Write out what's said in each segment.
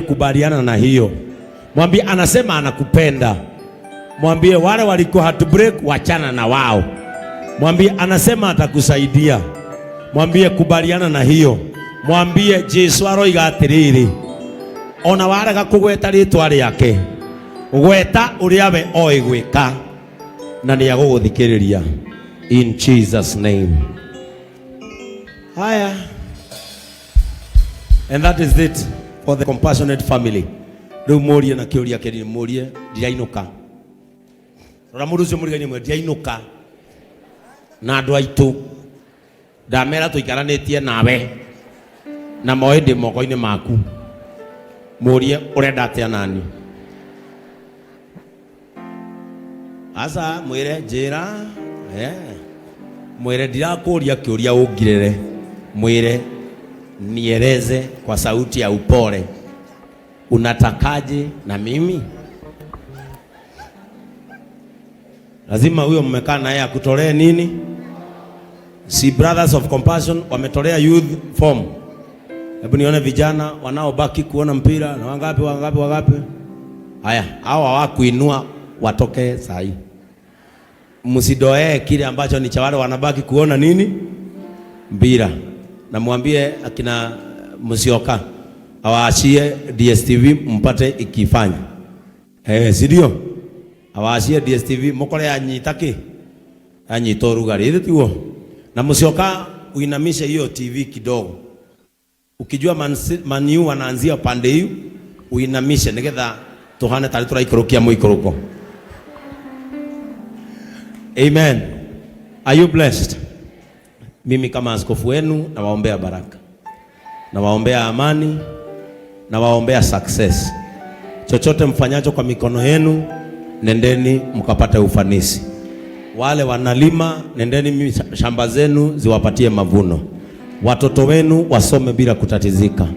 Kubaliana na hiyo, mwambie anasema anakupenda. Mwambie wale walikuwa heartbreak, wachana na wao. Mwambie anasema atakusaidia. Mwambie kubaliana na hiyo. Mwambie Jesu aroiga atiriri, ona warega kugweta ritwa riake, gweta uria we oĩ gwĩka na nĩ agũgũthikĩrĩria in Jesus name. Haya. And that is it for the compassionate family. Rĩu mũrie na kĩũria kĩnini, mũrie ndirainũka. Rora mũndũ ũcio mũrigaine mwe ndirainũka na andũ aitũ ndamera tũikaranĩtie nawe na moĩ ndĩ moko-inĩ maku. Mũrie ũrenda atĩa nani? Aca mwĩre njĩra, eh. Mwĩre ndirakũria kĩũria ũngirĩre, mwĩre nieleze kwa sauti ya upole, unatakaje na mimi? Lazima huyo mmekaa naye akutolee nini? Si Brothers of Compassion wametolea youth form. Hebu nione vijana wanaobaki kuona mpira na wangapi wangapi wangapi? Haya, hawa hawakuinua watoke sahi. Msidoee kile ambacho ni cha wale wanabaki kuona nini? Mpira. Na mwambie akina Musyoka awaachie DSTV mpate ikifanya. Eh, si ndio? Awaachie DSTV mukore anyita ki? Anyita urugarĩ, ithĩ tiguo? Na Musyoka uinamishe hiyo TV kidogo. Ukijua Man U wanaanzia pande hiyo, uinamishe nigetha tuhane tari turaikũrũkia mũikũrũko. Amen. Are you blessed? Mimi kama askofu wenu nawaombea baraka, nawaombea amani, nawaombea success. Chochote mfanyacho kwa mikono yenu, nendeni mkapate ufanisi. Wale wanalima, nendeni shamba zenu ziwapatie mavuno. Watoto wenu wasome bila kutatizika.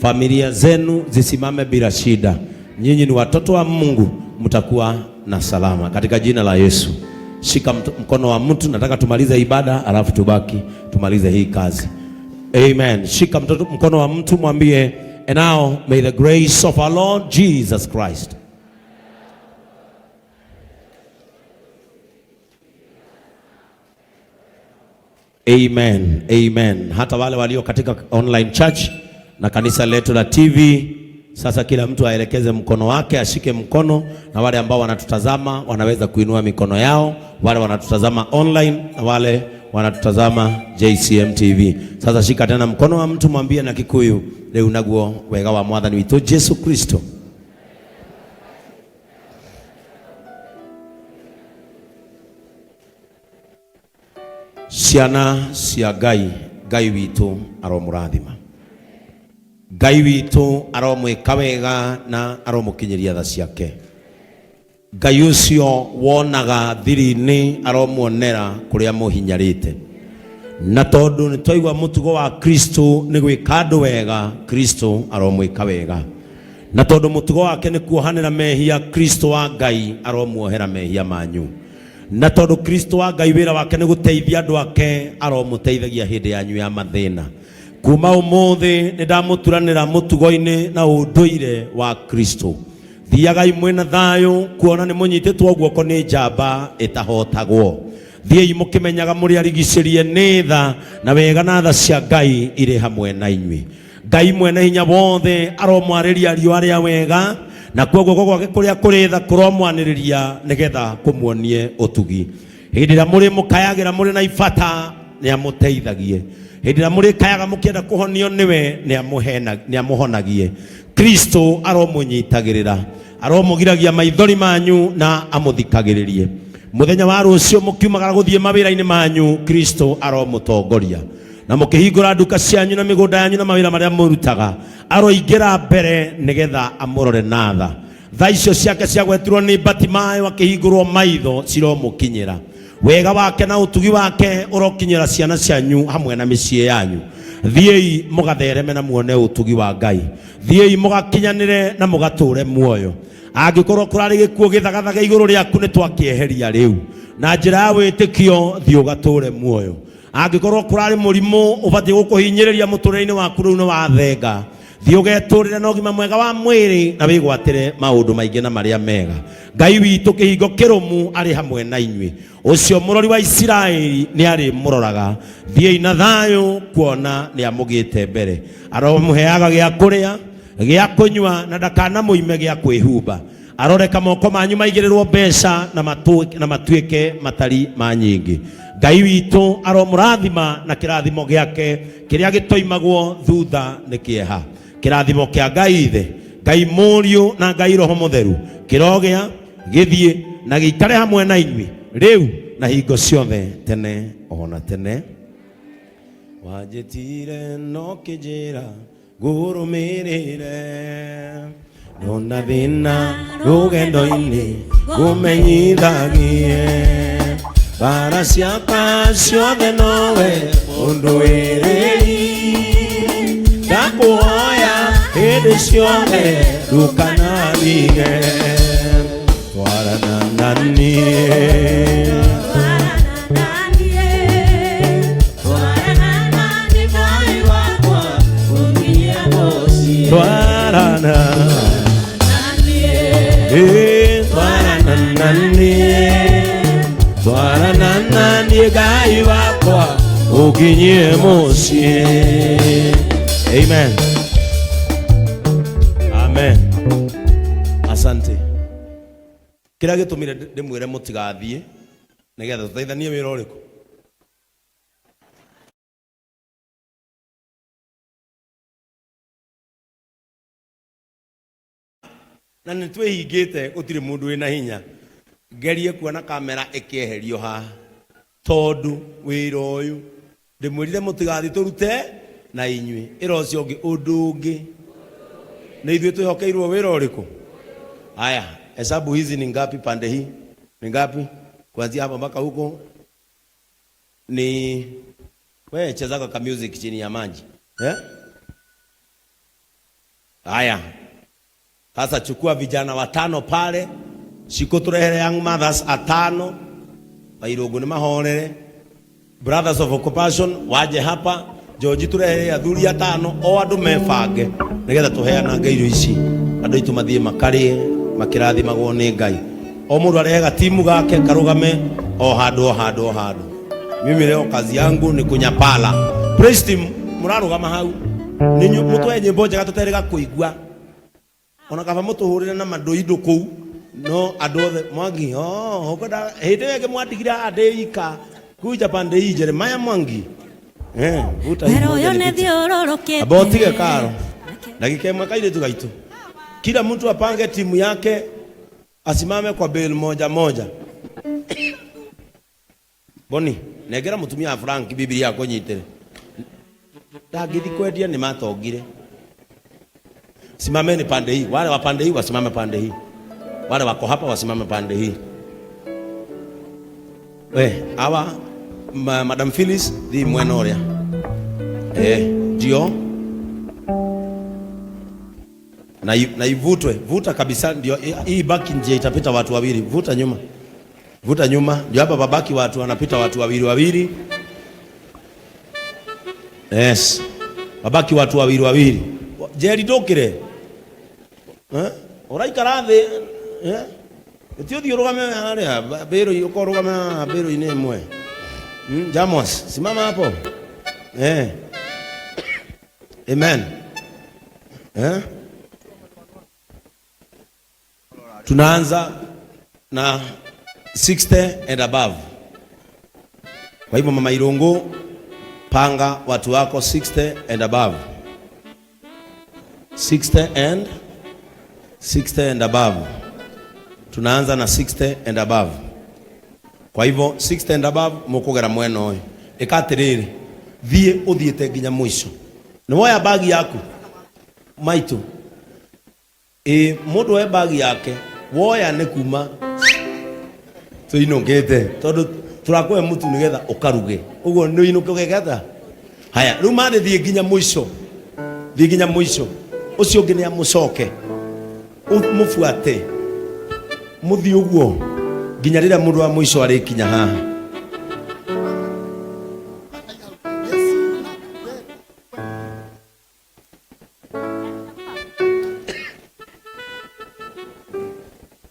Familia zenu zisimame bila shida. Nyinyi ni watoto wa Mungu, mtakuwa na salama katika jina la Yesu. Shika mkono wa mtu, nataka tumalize ibada alafu tubaki tumalize hii kazi. Amen. Shika mkono wa mtu mwambie, and now may the grace of our Lord Jesus Christ Amen. Amen. Hata wale walio katika online church na kanisa letu la TV, sasa kila mtu aelekeze mkono wake, ashike mkono, na wale ambao wanatutazama wanaweza kuinua mikono yao, wale wanatutazama online na wale wanatutazama JCM TV. Sasa shika tena mkono wa mtu, mwambie na Kikuyu, rĩu naguo wega wa Mwathani witũ Jesu Kristo ciana cia Ngai, Ngai witũ aromũrathima, Ngai witũ aromwĩka wega na aromũkinyĩria tha ciake. Ngai ũcio wonaga thiri-inĩ aromuonera kũrĩa mũhinyarĩte. Na tondũ nĩ twaigua mũtugo wa Kristo nĩ gwĩka andũ wega, Kristo aromwĩka wega. Na tondũ mũtugo wake nĩ kuohanĩra mehia, Kristo wa Ngai aromuohera mehia manyu. Na tondũ Kristo wa Ngai wĩra wake nĩ gũteithia andũ ake, aromũteithagia hĩndĩ yanyu ya mathĩna. Kuma ũmũthĩ nĩ ndamũturanĩra mũtugo-inĩ na ũndũire wa Kristo. Thiagai mwĩna thayũ, kuona nĩ mũnyitĩtwo guoko nĩ njamba ĩtahotagwo. Thiĩi mũkĩmenyaga mũrĩ arigicĩrie nĩ tha na wega na tha cia Ngai irĩ hamwe na inyuĩ. Ngai mwene hinya wothe aromwarĩria ariũ arĩa wega, nakuo guoko gwake kũrĩa kũrĩ tha kũromwanĩrĩria nĩgetha kũmuonie ũtugi. Hĩndĩ ĩrĩa mũrĩ mũkayagĩra mũrĩ na ibata, nĩ amũteithagie. Hĩndĩ ĩrĩa mũrĩkayaga mũkĩenda kũhonio nĩwe, nĩ amũhonagie. Kristo aromũnyitagĩrĩra, aromũgiragia maithori manyu na amũthikagĩrĩrie. Mũthenya wa rũciũ mũkiumagara gũthiĩ mawĩra-inĩ manyu, Kristo aromũtongoria. Na mũkĩhingũra nduka cianyu na mĩgũnda yanyu na mawĩra marĩa mũrutaga, aroingĩra mbere nĩgetha amũrore na tha. Tha icio ciake ciagwetirwo nĩ Batimayo akĩhingũrwo maitho ciromũkinyĩra. Wega wake na ũtugi wake ũrokinyĩra ciana cianyu hamwe na mĩciĩ yanyu. Thiĩi mũgathereme na muone ũtugi wa Ngai. Thiĩi mũgakinyanĩre na mũgatũre muoyo. Angĩkorwo kũrarĩ gĩkuũ gĩthagathaga igũrũ rĩaku, nĩ twakĩeheria rĩu. Na njĩra ya wĩtĩkio, thiĩ ũgatũre muoyo. Angĩkorwo kũrarĩ mũrimũ ũbatiĩ gũkũhinyĩrĩria mũtũrĩre-inĩ waku, rĩu nĩ wathenga. Thiĩ ũgetũrĩre na ũgima mwega wa mwĩrĩ na wĩgwatĩre maũndũ maingĩ na marĩa mega. Ngai witũ kĩhingo kĩrũmu arĩ hamwe na inyuĩ. Ũcio mũrori wa Isiraeli nĩ arĩmũroraga. Thiĩi na thayũ kuona nĩ amũgĩte mbere. Aromũheaga gĩa kũrĩa, gĩa kũnyua na ndakanamũime gĩa kwĩhumba. Aroreka moko manyu maigĩrĩrwo mbeca na na matuĩke matari ma nyingĩ. Ngai witũ aromũrathima na kĩrathimo gĩake kĩrĩa gĩtoimagwo thutha nĩ kĩeha. Kĩrathimo kĩa Ngai Ithe, Ngai Mũriũ na Ngai Roho Mũtheru kĩrogĩa gĩthiĩ na gĩikare hamwe na inyuĩ rĩu na hingo ciothe tene ona tene. Wanjĩtire no kĩnjĩra ngũrũmĩrĩre ndona thĩna rũgendo-inĩ ngũmenyithagie mbara ciakwa ciothe nowe ũndũĩrĩri ndakũhoya hĩndĩ ciothe ndũkanandige twarana na niĩ. Twarana ĩ twarana na niĩ, twarana na niĩ Ngai wakwa ũnginyie mũciĩ. Amen, amen, asante. Kĩrĩa gĩtũmire ndĩmwĩre mũtigathiĩ nĩgetha tũteithanie wĩra ũrĩkũ? Na nĩ twĩhingĩte gũtirĩ mũndũ wĩna hinya ngerie kuona kamera ĩkĩeherio haha tondũ wĩra ũyũ ndĩmwĩrire mũtigathiĩ tũrute na inyuĩ ĩra ũcio ũngĩ ũndũ ũngĩ nĩ ithuĩ twĩhokeirwo wĩra ũrĩkũ. Haya, hesabu hizi ni ngapi? Pande hii ni ngapi kuanzia hapa mpaka huko? Ni we chezaga ka music chini ya maji, eh? Haya, sasa chukua vijana watano pale, shiko turehere young mothers atano, Wairungu ni mahorere, Brothers of Occupation waje hapa, George turehere athuri atano, o andu mebange nigetha tuheanange irio ici andu aitu mathie makarie makirathimagwo ni Ngai. O mundu arehe gatimu gake karugame o handu o handu o handu. Mimi leo kazi yangu ni kunyapala. Praise team murarugama hau nĩ mũtwae nyĩmbo njega tũterĩga kũigua ona kaba mũtũhũrĩre na mandũindũ kũu no andũ othe Mwangi, oh, ũkwenda hĩndĩ ĩyo ĩngĩ mwandigire haha ndĩ ika kuja pande hii Jeremiah Mwangi, vuta hii Wero moja ũyũ nĩ nipite. thiũrũrũkĩte. Amba ũtige karo dakika ĩmwe kairĩtu gaitũ, kila mtu apange timu yake asimame kwa bale moja moja. Boni, nengera mutumia wa Frank Biblia akũnyitĩre. Ndangĩthi kwendia nĩ matongire. Simameni pande hii, wale wa pande hii wasimame pande hii, wale wako hapa wasimame pande hii. We, hawa Madam Phyllis thi mwena ũrĩa. Ndio. Na ivutwe, vuta kabisa ndio hii baki njia itapita watu wawili. Vuta nyuma. Vuta nyuma, ndio hapa babaki watu wanapita watu wawili wawili. Yes. Babaki watu wawili wawili. Jerry ndũkĩre. Ũraikara thĩ, eh? Ti ũthiĩ ũrũgame harĩa mbĩrũ, ũkorwo ũrũgame haha mbĩrũ-inĩ ĩmwe. Jamos, simama hapo. Amen. Tunaanza na 60 and above. Kwa hivyo Mama Irungu, panga watu wako 60 and above. 60 and 60 and above. Tunaanza na 60 and above. Kwa hivyo 60 and above mukugera mwena uyu. Ika atiriri, thie uthiete nginya mwisho. Ni woya bagi yaku maitu. Mundu oe bagi yake, woya nĩ kuma tũinũkĩte tondũ tũrakũhe mũtu nĩgetha ũkaruge. Ũguo nĩ ũinũke ũgegetha. Haya, rĩu mathĩ thiĩ nginya mũico. Thiĩ nginya mũico. Ũcio ũngĩ nĩ amũcoke. Mũbuate. Mũthiĩ ũguo nginya rĩrĩa mũndũ wa mũico arĩkinya haha.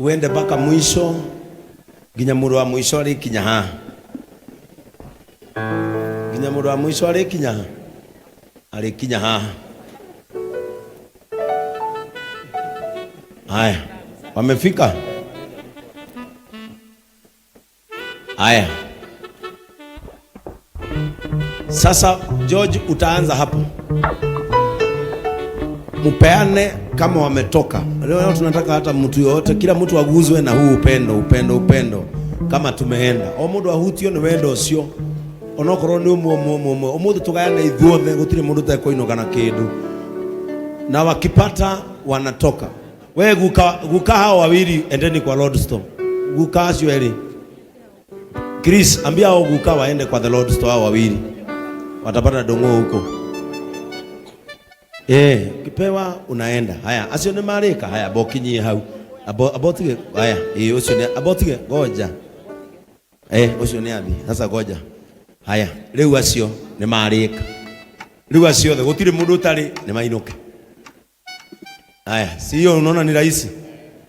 Uende mpaka mwisho nginya mũndũ wa mũico arĩkinya haha. Nginya mũndũ wa mũico arĩkinya ha? Arĩkinya haha. Haya, wamefika. Haya, sasa George, utaanza hapo, mupeane kama wametoka. Leo tunataka hata mtu yoyote, kila mtu aguzwe na huu upendo, upendo, upendo kama tumeenda o mundu ahutio ni wendo ucio onokorwo ni umwe umwe umwe umwe umuthi tugayane ithuothe gutiri mundu tekũinũka na kindu na wakipata wanatoka. We guka, guka hao wawili endeni kwa Lord Store. Guka acio erĩ. Chris, ambia hao guka waende kwa the Lord Store hao wawili. Watapata dongo huko. Eh, ukipewa unaenda. Haya, acio nĩ marĩka. Haya, bokinyie hau. Abo abotige. Haya, ĩ ũcio nĩ abotige ngoja. Eh, ũcio nĩ athi. Sasa ngoja. Haya, rĩu acio nĩ marĩka. Rĩu acio othe gũtirĩ mũndũ ũtarĩ nĩ mainũke. Haya, si hiyo unaona ni rahisi?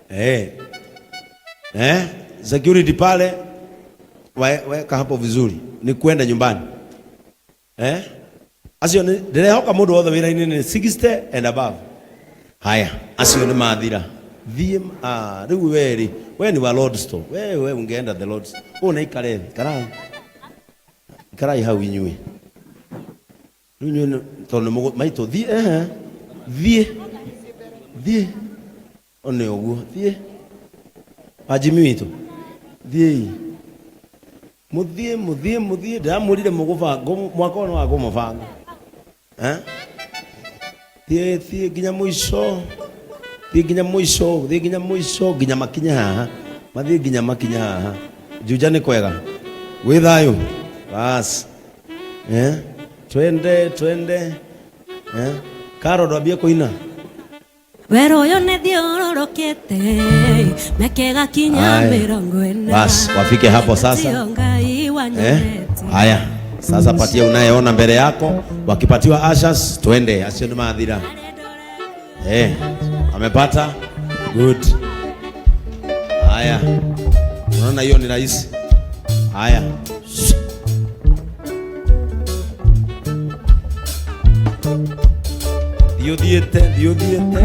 Eh. Eh, security pale weka hapo vizuri. Ni kwenda nyumbani. Eh? Acio nĩ ndĩrehoka mũndũ wothe wĩra-inĩ nĩ 60 and above. Haya, acio nĩ mathira. Thiĩ ah, rĩu we rĩ, we ni wa Lord Store. We we ungeenda the Lord Store. Ũũ na ikare thĩ, ikarai. Ikarai hau inyuĩ. Rĩu inyuĩ tondũ nĩ maitũ thiĩ ehe. Thiĩ. Thiĩ. One ũguo, thiĩ. Wajimi witũ. Thiĩi. Mũthiĩ, mũthiĩ, mũthiĩ. Ndĩramwĩrire mũgũbanga, mwaka ũyũ nĩ wa kũmũbanga. Eh? Thiĩ, thiĩ nginya mũico. Thiĩ nginya mũico, thiĩ nginya mũico, nginya makinye haha. Mathiĩ nginya makinye haha. Juja nĩ kwega. Gwĩ thayũ. Bas. Eh? Twende, twende. Eh? Karo ndwambie kũina. Wero ũyũ nĩ thiũrũrũkĩte mĩaka ĩgakinya Haya. 40. Bas, wafike hapo sasa. Tio Ngai Eh? wanyonetie. Haya. Sasa patia unayeona mbele yako. Wakipatiwa ushers, twende. Acio nĩ mathira. Eh, amepata? Good. Haya. Unaona hiyo ni rahisi. Haya. Thiĩ ũthiĩte, thiĩ ũthiĩte.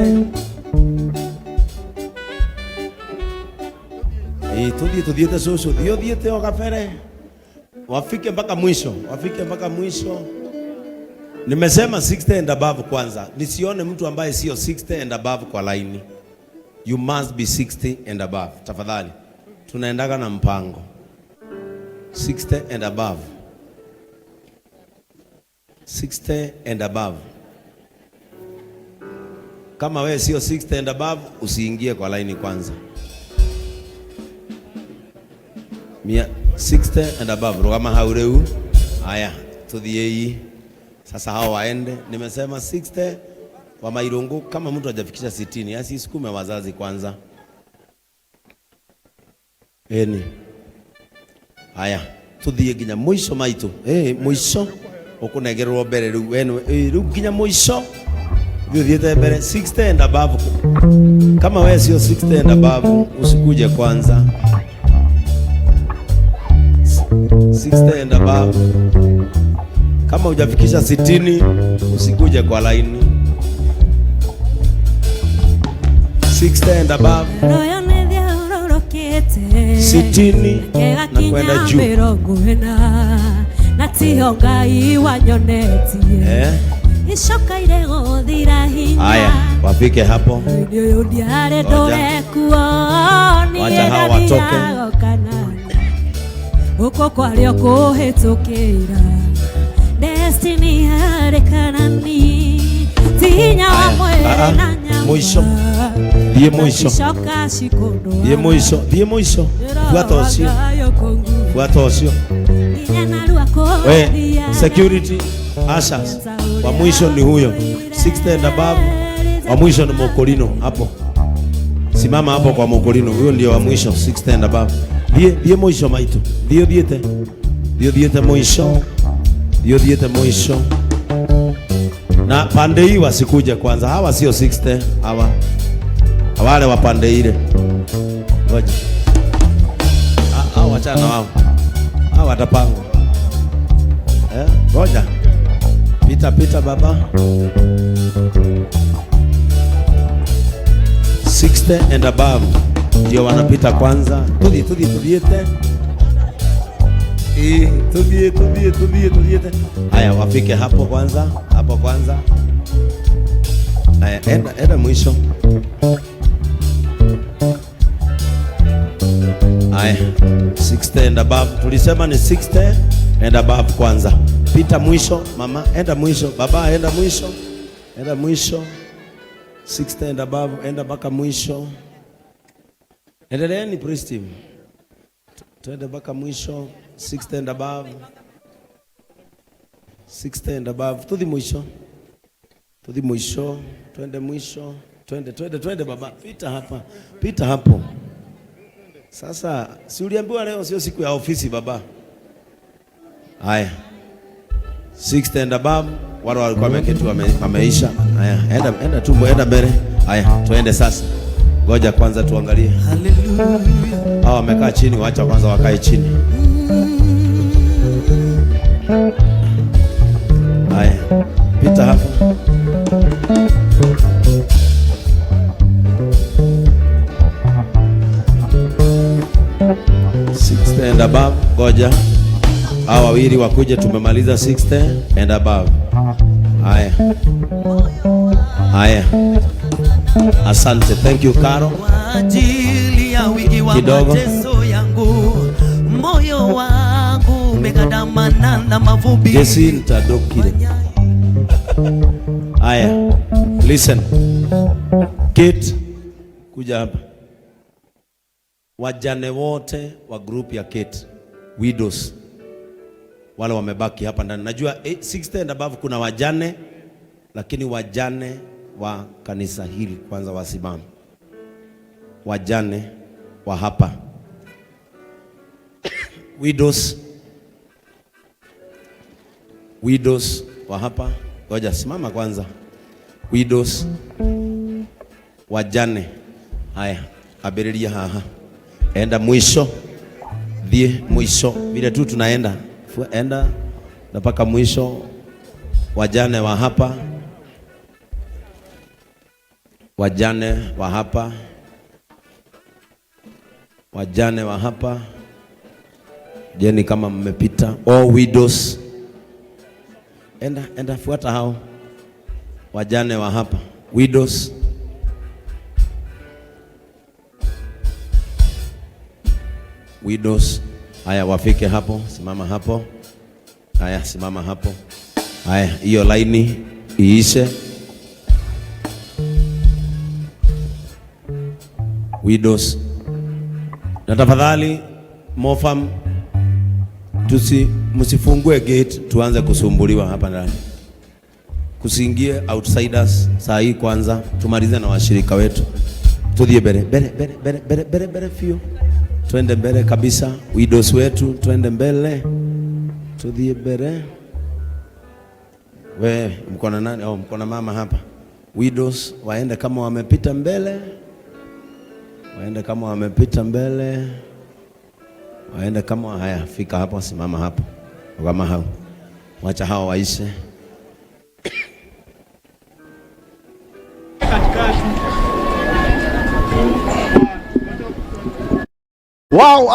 Ĩĩ, tũthiĩ tũthiĩte cũcũ, thiĩ ũthiĩte o kabere. Wafike mpaka mwisho, wafike mpaka mwisho. Nimesema 60 and above kwanza. Nisione mtu ambaye sio 60 and above kwa laini. You must be 60 and above. Tafadhali. Tunaendaga na mpango. 60 and above. 60 and above. Kama wewe sio 60 and above, usiingie kwa laini kwanza. Mia 60 and above. Rugama hau rĩu. Haya, tuthiei. Sasa hao waende. Nimesema 60 wa Mairungu, kama mtu hajafikisha 60, asisukume wazazi kwanza. Eni. Haya, tuthiĩ nginya mũico maitũ. Eh, mũico ũkũnengererwo mbere rĩu we nĩwe- eh, rĩu nginya mũico. Thiĩ ũthiĩte mbere 60 and above. Kama wewe sio 60 and above, usikuje kwanza. 60 and above. Kama hujafikisha 60, usikuje kwa laini. 60 and above. Wero ũyũ nĩ thiũrũrũkĩte 60 mĩaka na kwenda ĩgakinya juu. 40 na tiho Ngai wanyonetie. Eh? Icokaire gũthira hinya. Haya, wafike hapo. Nĩ ũyũ ndiarĩ Ngoja. ndũrekuo niĩ Wacha hawa watoke. ndathiaga kanani gũkũ kwarĩo kũhĩtũkĩra destiny harĩ kanani ti hinya wa Haya, mwĩrĩ ah, ah, na nyama mũico. Thiĩ mũico. Icoka cikũndwara. Thiĩ mũico, thiĩ mũico. Fuata ũcio. Fuata ũcio. We, security, ushers. Wa mwisho ni huyo. 60 and above. Wa mwisho ni Mokolino hapo. Simama hapo kwa Mokolino. Huyo ndio wa mwisho 60 and above. Thiĩ thiĩ mũico maitũ. Thiĩ ũthiĩte. Thiĩ ũthiĩte mũico. Thiĩ ũthiĩte mũico. Na pande hii wasikuje kwanza. Hawa sio 60, hawa. Wale wa pande ile. Ngoja. Ah, ah, wachana wao. Hao watapangwa. Eh, ngoja. Pita pita baba. 60 and above ndio wanapita kwanza. Tuthi tuthi tuthiete. Eh, tuthie tuthie tuthie tuthiete. Haya, wafike hapo kwanza, hapo kwanza. Haya, enda enda mwisho. Haya, 60 and above. Tulisema ni 60 and above kwanza. Pita mwisho, mama, enda mwisho, baba, enda mwisho. Enda mwisho. 60 and above, enda mpaka mwisho. Endeleeni praise team. Twende mpaka mwisho, 60 and above. 60 and above. Tuthi mwisho. Tuthi mwisho, twende mwisho. Twende, twende, twende baba. Pita hapa. Pita hapo. Sasa si uliambiwa leo sio siku ya ofisi baba? Haya. 60 and above wale walikuwa wameketi wameisha. Haya, enda enda tu, enda mbele. Haya, tuende sasa. Ngoja kwanza tuangalie. Hallelujah. Hawa wamekaa chini, wacha kwanza wakae chini. Haya, pita hapo. 60 and above, ngoja hawa wawili wakuje, tumemaliza 60 and above. Haya, haya, asante, thank you Caro. Kwa ajili ya wingi wa Kidogo. Mateso yangu, moyo wangu umegandamana na mavumbi. Jesse Ntadokile. Haya, listen. Kate, kuja hapa. Wajane wote wa group ya Kate, widows, wale wamebaki hapa ndani. Najua 60 and above kuna wajane, lakini wajane wa kanisa hili kwanza wasimame. Wajane wa hapa, widows, widows wa hapa, ngoja simama kwanza. Widows, wajane, haya, abiria haha, enda mwisho, thie mwisho, vile tu tunaenda enda na mpaka mwisho. Wajane wa hapa, wajane wa hapa, wajane wa hapa, jeni kama mmepita, all widows, enda enda, fuata hao wajane wa hapa, widows. Widows, haya wafike hapo, simama hapo. Haya, simama hapo. Haya, hiyo laini iishe. Widows, na tafadhali Mofam, tusi msifungue gate tuanze kusumbuliwa hapa ndani, kusiingie outsiders. Saa hii kwanza tumalize na washirika wetu, tuthie mbere mbere mbere mbere mbere mbere mbere fio, twende mbele kabisa. Widows wetu twende mbele, tuthie mbere. We mko na nani? Oh, mko na mama hapa. Widows waende kama wamepita mbele, waende kama wamepita mbele, waende kama haya. Fika hapo, simama hapo kama hao, wacha hao waishe. Katikati. Wow.